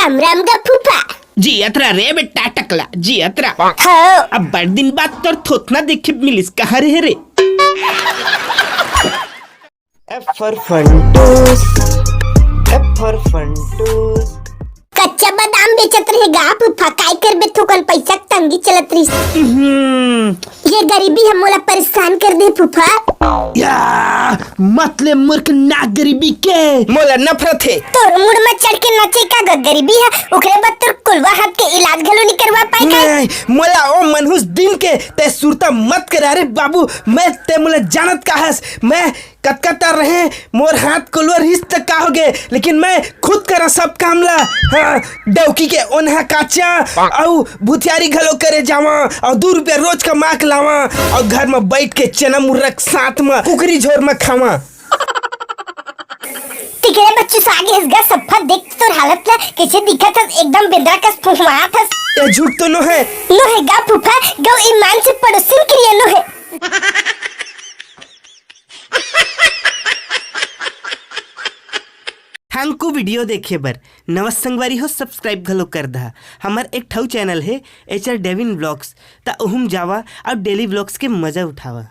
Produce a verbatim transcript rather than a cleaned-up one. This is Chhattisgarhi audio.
राम राम गा फूफा। जियत रह रे बेटा टकला, जियत रह। हाँ। अब बड़ दिन बाद तोर थोथना देखे मिलिस, कहाँ रहे रे? F for Funtoos, F for Funtoos। कच्चा बादाम बेचत रहे गा फूफा, काय करबे, थोकन पैसा के तंगी चलत रहिस। हम्म। ये गरीबी ह मोला परेशान कर दे फूफा। या, मत ले मूर्ख ना गरीबी के। मोला नफरत हे। तोर मुड़ में चढ़ के नाचे का ग गरीबी ह, ओकरे बाद तोर कुलवा हाथ के इलाज घलो नी करवा पाए का। नहीं, मोला ओ मनहूस दिन के तै सुरता मत करा रे बाबू, मैं तै मोला जानत का हस, मैं कतका तर रहे, मोर हाथ कुलवा रिहिस त का होगे, लेकिन मैं खुद करा सब काम ला। हाँ, डौकी के ओन्हा काचा, अउ भुथियारी घलो करे जावा, अउ दू रुपया रोज कमा के लावा, अउ घर म बैठ के चना मुर्रा के साथ म कुकरी झोर म खावा। तिकरे बच्चू सागे हस गा सफ्फा देख तोर हालत ला, कैसे दिखत हस, एकदम बेंदरा कस फुफुआत हस। ए झूठ तो नो है। नो है गा फूफा, गौ ईमान से पड़ोसिन के लिए नो है। हमको video देखे बर नवा संगवारी हो, subscribe घलो कर दहा। हमर एक ठऊ channel हे, एचआर डेविन व्लॉग्स, त ओहुम जावा अउ daily vlogs के मजा उठावा।